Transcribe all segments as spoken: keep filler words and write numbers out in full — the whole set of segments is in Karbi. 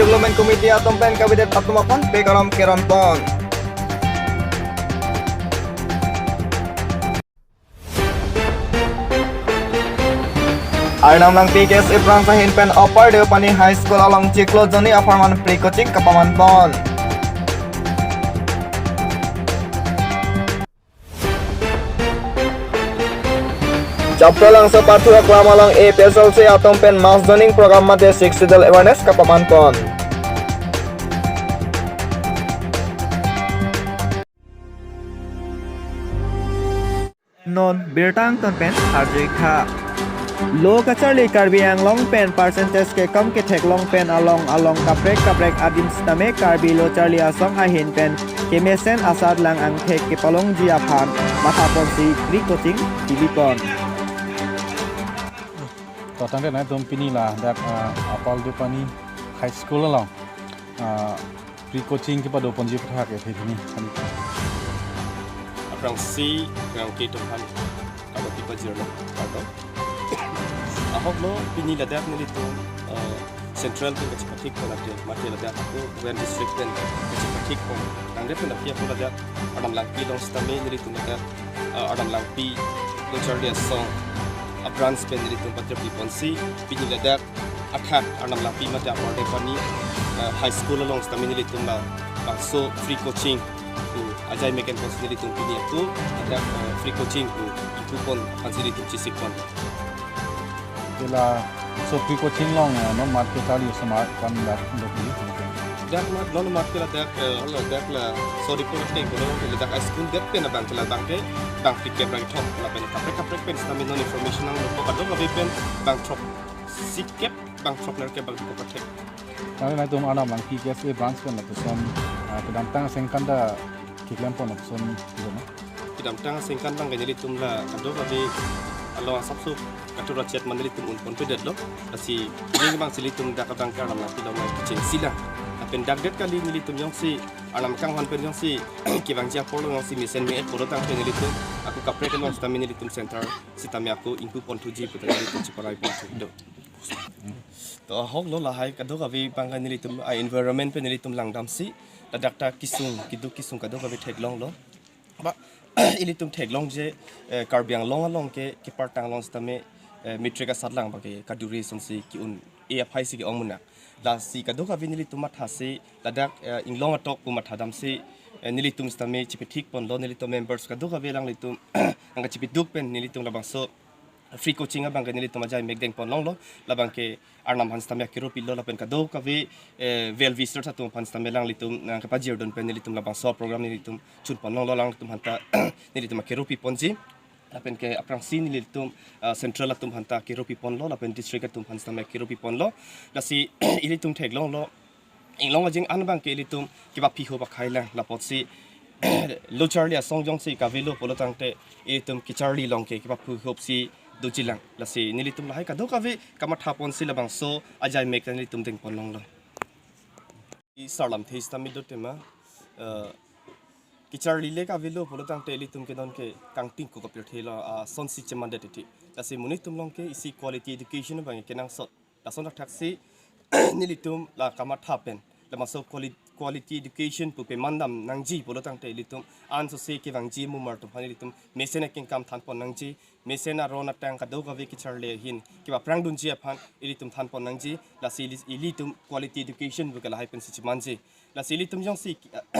Development Committee atum pen kavedet atum aphan pekaram keron pon. Arnam Langpi K S A Branch ahin pen Upper Deopani High School along chiklo jonni apharman free coaching kapaman pon. Chapralangso pathu aklam along A P S L C atum pen mass joining program mate Sixth Schedule awareness kapaman pon. Non birta angton pen arjui tha. Lo kacharli Karbi Anglong pen percentage kekom ketheklong pen along along kaprek kaprek adim sitame Karbi Lo Charli Asong ahin pen kemesen asat lang angthek kepalongji aphan matha ponsi free coaching pibi pon. To tangte nangtum pini ladak, ah, Upper Deopani High School along, ah, free coaching kepado ponji aputhak ke pini. Aphrangsi nangke atum aphan kado kipajirlo, kado. Ahok lo pini ladak nelitum, eh, Central pen kachepathik pon ate, mate ladak ako West District pen kachepathik pon. Tangdet pen aphi ako ladak Arnam Langpi along sitame nelitum ladak, eh, Arnam Langpi Lo Charli Asong a-branch pen nelitum patirpi ponsi pini ladak athak Arnam Langpi mate Upper Deopani, eh, High School along sitame nelitum labangso free coaching pu ajai meken pon nelitum pini ako ladak, eh, free coaching pu ingpu pon aphansi nelitum chesik pon. Laso free coaching along, eh, non mat kecharli osomar kan dak dok ni. Dak mat non mat ke ladak, eh, ladak laso report ke kono ladak school det pen abang ke labang ke bang free ke bang thok lapen kaprek kaprek pen sitame non information nangpo kadokave pen bang throksi kep bang throknerkep bang throksi kep. Nang nangtum Arnam Langpi K S A Branch pen lapuson, ah, kedamtang asengkan ta keklem pon lapuson, gitu na? Kedamtang asengkan abang ke nelitum la kadokave along asapso katura chet man nelitum un ponpedetlo. Lasi ning abangsi nelitum dak abang ke Arnam Langpi along kechengsi lang. Lapen dakdet kali nelitum jongsi Arnam kanghon pen jongsi kevangji apor along jongsi mesen me-et pulo tangte nelitum ako kaprek along sitame nelitum center sitame ako ingpu ponthuji pu ta nelitum cheparai ponthu do. To ahok lo lahai kadokave abang ke nelitum a-environment pen nelitum langdamsi ladak ta kesung keduk kesung kadokave theklonglo. Ba ilitum theklongji, eh, Karbi Anglong along ke kepartang along sitame, eh, matric asat lang abang ke kaduri asonsi ke-un-e aphaisi ke-ong munak. Lasi kadokave nelitum mathasi ladak, eh, inglong atok pu mathadamsi, eh, nelitum sitame chepethik ponlo nelitum members kadokave alanglitum nangkachepeduk pen nelitum labangso free coaching abang ke nelitum ajai mek deng ponlonglo, labang ke Arnam aphan sitame akero pilo lapen kadokave, eh, well wishers atum aphan sitame alanglitum nangkapajirdun pen nelitum labangso program nelitum chun ponlonglo alanglitum aphanta nelitum akero pi ponji. Lapen ke aphrangsi nelitum, ah, central atum aphanta akero pi ponlo lapen district atum aphan sitame akero pi ponlo. Lasi ilitum theklonglo inglong ajeng an abang ke ilitum kepaphi ho pakhai lang lapotsi Lo Charli Asong jongsi kavelo pulo tangte ilitum kecharli along ke kepaphu hopsi doji lang. Lasi nelitum lahai kadokave kamatha ponsi labangso ajai mek nelitum deng ponlonglo. I sarlam thei sitame do tema, eh, kecharli le kavelo pulo tangte ilitum ke non ke kangting ko kapir thelo, ah, asonsi chemandet titi. Lasi monit atum along ke isi quality education abang kenangsot. Lason thakthaksi nelitum la kamatha pen labangso quali-, quality education pu pemandam nangji pulo tangte ilitum ansose kevangji mumar atum aphan ilitum mesen akengkam than pon nangji, mesen aron atang kadokave kecharli ahin kepaprang dunji aphan ilitum than pon nangji. Lasi ili-, ilitum quality education pu ke lahai pensi chemanji. Lasi ilitum jongsi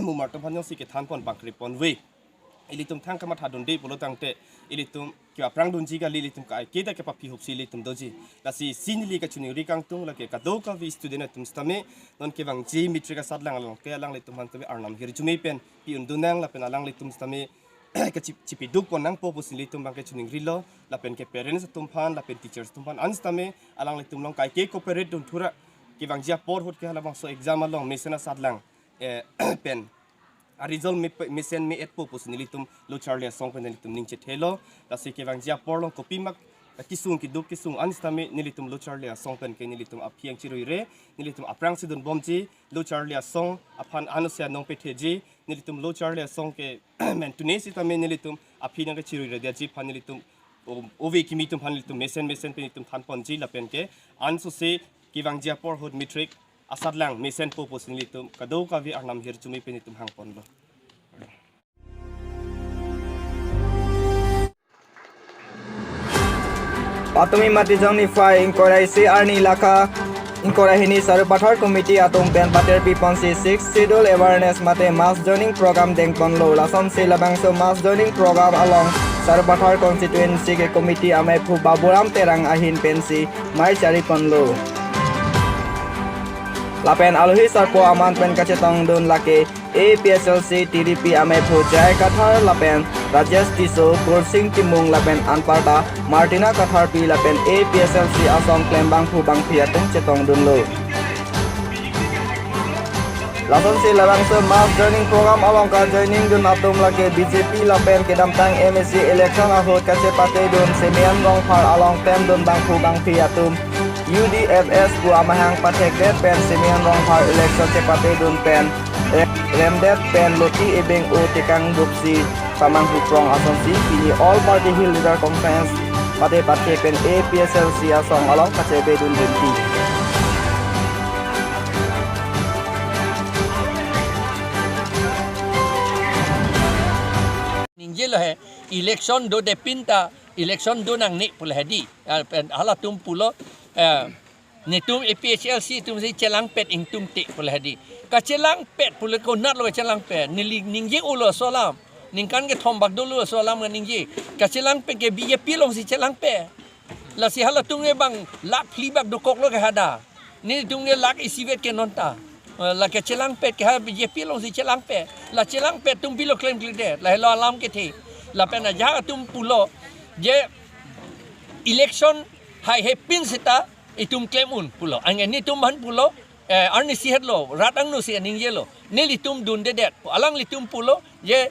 mumar atum aphan jongsi kethan pon bangkri pon ave, ilitum thang kamatha dunde pulo tangte ilitum kepaprang dunji kali, ilitum kaike ta kepaphi hopsi ilitum doji. Lasi isi neli kachiningri kangtung lake kadokave student atum sitame non kevangji matric asat lang along ke alanglitum aphan tame Arnam hirjume pen pi-un dun nang lapen alanglitum sitame kachip-, chepeduk pon nangpo pusi nelitum abang ke chiningrilo lapen ke parents atum aphan lapen teachers atum aphan an sitame alanglitum along kaike cooperate dun thura kevangji apor ahut ke halabangso exam along mesen asat lang, eh, pen a-result me-, mesen me-etpo pusi nelitum Lo Charli Asong pen nelitum ning chethelo. Lasi kevangji apor along kopi mak, eh, kesung keduk kesung an sitame nelitum Lo Charli Asong pen ke nelitum aphi angchiruire, nelitum aphrangsi dunbomji, Lo Charli Asong aphan anose anong petheji, nelitum Lo Charli Asong ke mentune sitame nelitum aphi nangkachiruire detji aphan nelitum o-, ove kimi atum aphan nelitum mesen mesen pen nelitum than ponji lapen ke ansose kevangji apor ahut matric asatlang mesenpo pusi nelitum kadokave arnam hirjume pen itum hangponlo. Patumi Matijong niphai ingkoi ra isi arni lake ingkoi ra hini Sarupathar Committee atum pen paterpi ponsi Sixth Schedule Awareness mate Mass Joining Program dengponlo. Lasonsi labangso Mass Joining Program along Sarupathar Constituency ke Committee amei aphu Baburam Terang ahin pensi mei chariponlo. Lapen alohi sarpo aman pen kachetongdun lake A P H L C T D P amei aphu Jai Kathar lapen Rajesh Tisso, Kursing Timung lapen anparta Martina Katharpi lapen A P H L C asong klembangphu bangphi atum chetongdunlo. Lasonsi labangso Mass Joining Program along kajoiningdun atum lake B J P lapen kedamtang M A C election ahut kachepatedun Simeon Rongphar along temdun bangphu bangphi atum U D F S pu amahang pathekdet pen Simeon Rongphar election chepatedun pen re-, remdet pen loti ebeng o tekang dupsi pamanghu prong asonsi pini All Party Hill Leader Conference mate pathe pen A P H L C asong along kachebedun rinti. Ningjelo he, election dodepin ta, election do nangne pulo hedi. Ah, pen halatum pulo, eh, netum A P H L C atumsi chelangpet ingtumte pulo hedi. Kachelangpet pulo konatlo kachelangpet. Neli ningje-olo laso alam. Ningkan kethom bak dolo laso alam kaningje. Kachelangpet ke B J P alongsi chelangpet. Lasi halatum ke bang lakh phli bak dokoklo ke hadak. Netum ke lakh isivet ke nonta. Eh, la kachelangpet ke ha B J P alongsi chelangpet. La chelangpet atum pilo klemkledet. Lahelo alam kethe. Lapen ajahak atum pulo je election haihepin seta itum klem un pulo. Anke netum aphan pulo, eh, arnisi hetlo, rat angno si aningjelo. Nelitum dundedet. Alanglitum pulo je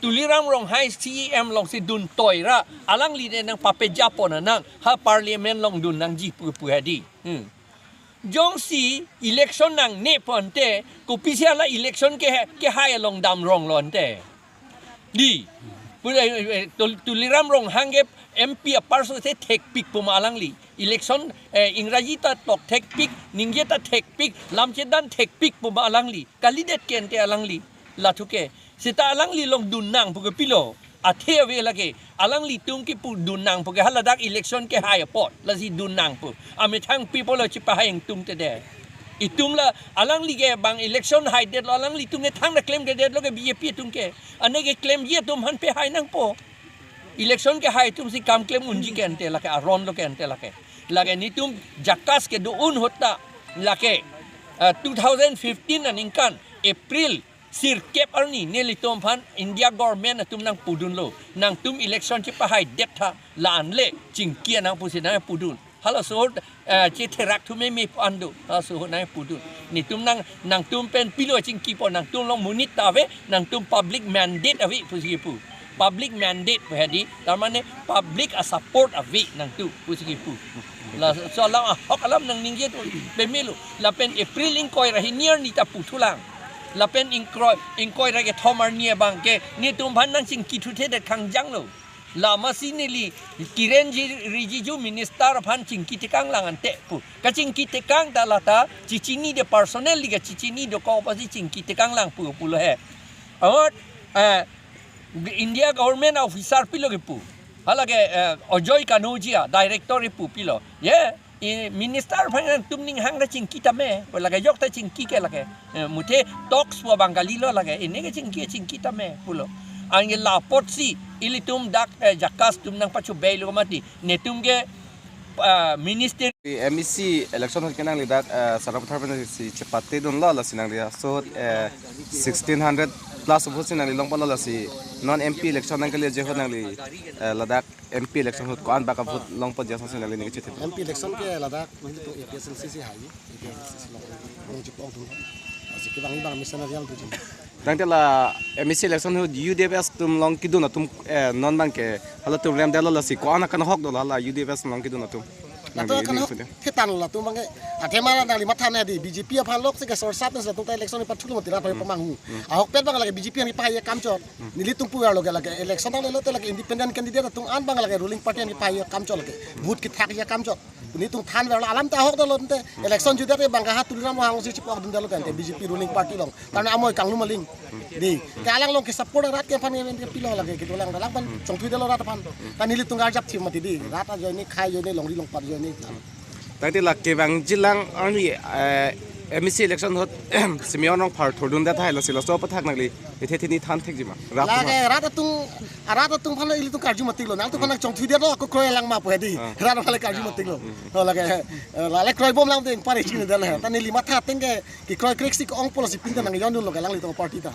Tuliram Ronghang C E M alongsi dun toira, alangli ne nang papejapon nang, ha parliament along dun nangji pu pu hedi. Hmm. Jongsi election nangne pu ante, kopisi hala election ke, kehai along damronglo ante. Di. Pura, eh, eh, Tul-, Tuliram Ronghang ke M P aparso se thekpik pu ma alangli. Election, eh, Ingraji ta tok thekpik, ningje ta thekpik, lamchedan thekpik pu ma alangli. Kalidet ke ante alangli. Lathu ke. Seta alangli along dun nang pu ke pilo. Athe ave lake. Alanglitum kipu dun nang pu ke haladak election kehai apot. Lasi dun nang pu. Amethang people lo chipahai ingtumtedet. Itum la alangli ke bang election haidetlo alanglitum ke thangta klemkledetlo ke B J P atum ke. Ane ke klemji atum aphan pehai nangpo. Election kehai atumsi kam klem unji ke ante lake, aron lo ke ante lake. Lake netum JACAS kedo un ahut ta lake, eh, two thousand fifteen aningkan April sirkep arni nelitum aphan India government atum nangpudunlo. Nangtum election chipahaidet tha la-an le chingki nang pusi nangpudun. Halaso ahut, eh, chetherak thume me pu an do. Halaso ahut nangpudun. Netum nang, nangtum pen pilo chingkipo, nangtum along monit ta ave, nangtum public mandate ave pusi kipu. Public mandate pu hedi, tar mane public asupport ave nangtum pusi kipu. Laso alam ahok alam nangningje atum pemelo. Lapen April ingkoi ra hini arni ta puthulang. Lapen ingkoi, ingkoi ra kethom arni abang ke netum aphan nangchingkithuthedet kangjanglo. Lamasi neli Kiren Ji-, Rijiju minister aphan chingki tekanglang ante pu. Kachingki tekang ta lata chechinine, personally kachechinine dokok apotsi chingki tekanglang pu pulo he. Ahut, eh, India government officer pilo kipu. Halake, eh, Ajoy Kanodia, director kipu pilo. Ye, i minister aphan nangtum ning hang ta chingki tame, pu lake ajok ta chingki ke lake. Eh, muthe talks pu abang kalilo lake, ini ke chingki, chingki tame pulo. Anke la apotsi ilitum dak, eh, JACAS atum nangpachobeilo mati. Netum ke, ah, minister. M A C election ahut ke nangli dak, eh, Sarupathar pensi chepatedunlo lasi nangli laso ahut, eh, sixteen hundred plus vote si nangli longponlo lasi non M P election nangkeleji ahut nangli, eh, ladak M P election ahut ko-an bak avote longponji asonsi nangli ningje chethe. M P election ke ladak nelitum A P H L C si hai, A P H L C si long, long chipong tum. Asi kevang ibang mesen avial tu jin. Tangte la M A C election ahut U D F S atum along kedun atum, eh, non abang ke halatum remdetlo lasi ko-an akanhok dolo hala U D F S along kedun atum. Latum nangli akanhok ningje chethe. Thetan latum abang ke. Athema nangli matha nangji B J P aphan lok si ke sorsap nangji latum ta election ni pathu lo mati ra pai pamanghu. Ahokpet abang lake B J P aphan kepahai akamchot. Nelitum pu arlo ke lake election nanglelo te lake independent candidate atum an abang lake ruling party aphan kepahai akamchot lake. Vote kethak akamchot. Netum than verlo, alam ta ahok dolo tangte. Election juda te bang kaha Tuliram Ronghang si chipok dun dolo tangte B J P ruling party along. Karena amoi kanglu maling. Dei. Ke alang along ke support arat ke aphan ke pilo lake kedo lang, alang aphan chongthui dolo rat aphan. Ta nelitum karjap thim mati dei. Rat ajoine, khei ajoine, longri longpat ajoine. Tangte la kevang jilang arni, eh, M A C election ahut Simeon Rongphar thurdun det tahai, lasi laso apathak nangli ithe thini than thekji ma? Rat lake ma? Rat atum, rat atum aphan ilitum karju matiklo. Nangtum aphan chongthui det lo, ako kroi lang ma pu dei. Ah. Rat aphan karju matiklo. Oh, lake, eh, lale kroi bom lang dei, pare chini det lo. Ta neli matha ateng ke, kekroi krek si ke-ong pulo si pinta nang yon dunlo ke alanglitum party ta.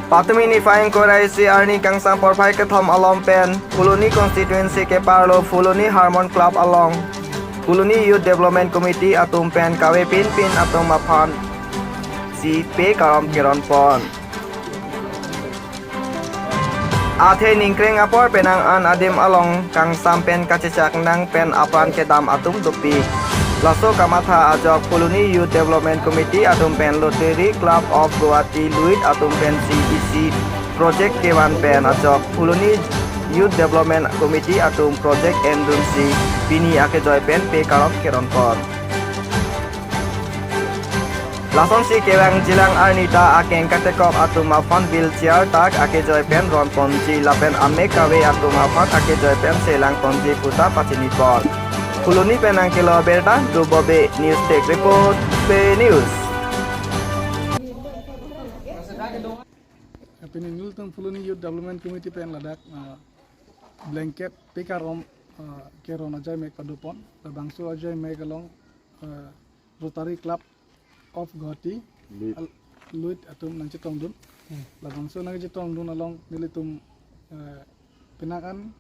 Patumi niphai ingkoi ra isi arni kangsam porphai kethom along pen Phuloni constituency keparlo Phuloni Harmon Club along Phuloni Youth Development Committee atum pen kave pinpin atum aphan si pe karom keron pon. Athe ningkreng apor penang an adim along kangsam pen kachechak nang pen apran kedam atum dopik. Laso kamatha ajok Phuloni Youth Development Committee atum pen Rotary Club of Guwahati Luit atum pen C B C project kevan pen ajok Phuloni Youth Development Committee atum project endun si pini akejoi pen pe karom keron pon. Lasonsi kevang jilang arni ta akeng katekok atum aphan wheelchair tak akejoi pen ron ponji lapen amek kave atum aphan akejoi pen selang ponji puta pachini pon. Phuloni pen nangkelo birta Dhruv Bobe, News Desk Report, Pei News. Pini nelitum Phuloni Youth Development Committee pen ladak, ah, blanket pe karom, ah, keron ajai mek padopon, labangso ajai mek along, ah, Rotary Club of Guwahati, Luit. Al-, Luit atum nangchetongdun. Hmm. Labangso nangchetongdun along nelitum, eh, penang an,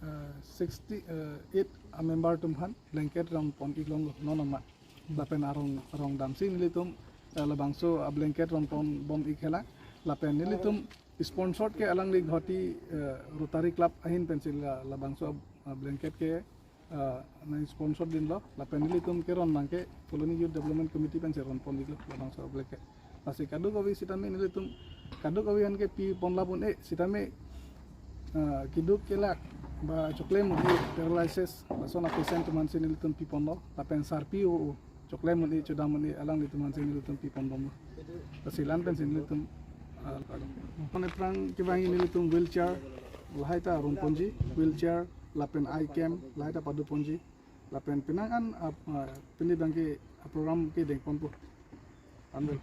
eh, sixty, eh, eight a member atum aphan blanket ron pon-iklo non ama. Hmm. Lapen arong, arong damsi nelitum, eh, labangso a blanket ron pon bom-ik hela. Lapen nelitum sponsored ke alangli Guwahati, eh, Rotary Club ahin pensi la, labangso a, a blanket ke ah, nang sponsor dunlo, lapen nelitum keron nangke Phuloni Youth Development Committee pensi ron pon-iklo, labangso blanket. Lasi kadokave sitame nelitum, kadokave an ke pi pon labun e, sitame, ah, keduk kelak, ba choklem un-e paralysis, lason a patient atum aphansi nelitum pi ponlo, lapen sarpi o, o, choklem un-e, chodam un-e, alanglitum aphansi nelitum pi pon bomlo. Lasi la-an pensi nelitum, ah, mane aphrang kevangji nelitum wheelchair, lahai ta ron ponji, wheelchair, lapen eye cam, lahai ta pado ponji, lapen penang an, ah, ah, pini abang ke, ah, program kedeng ponpo. Anvel.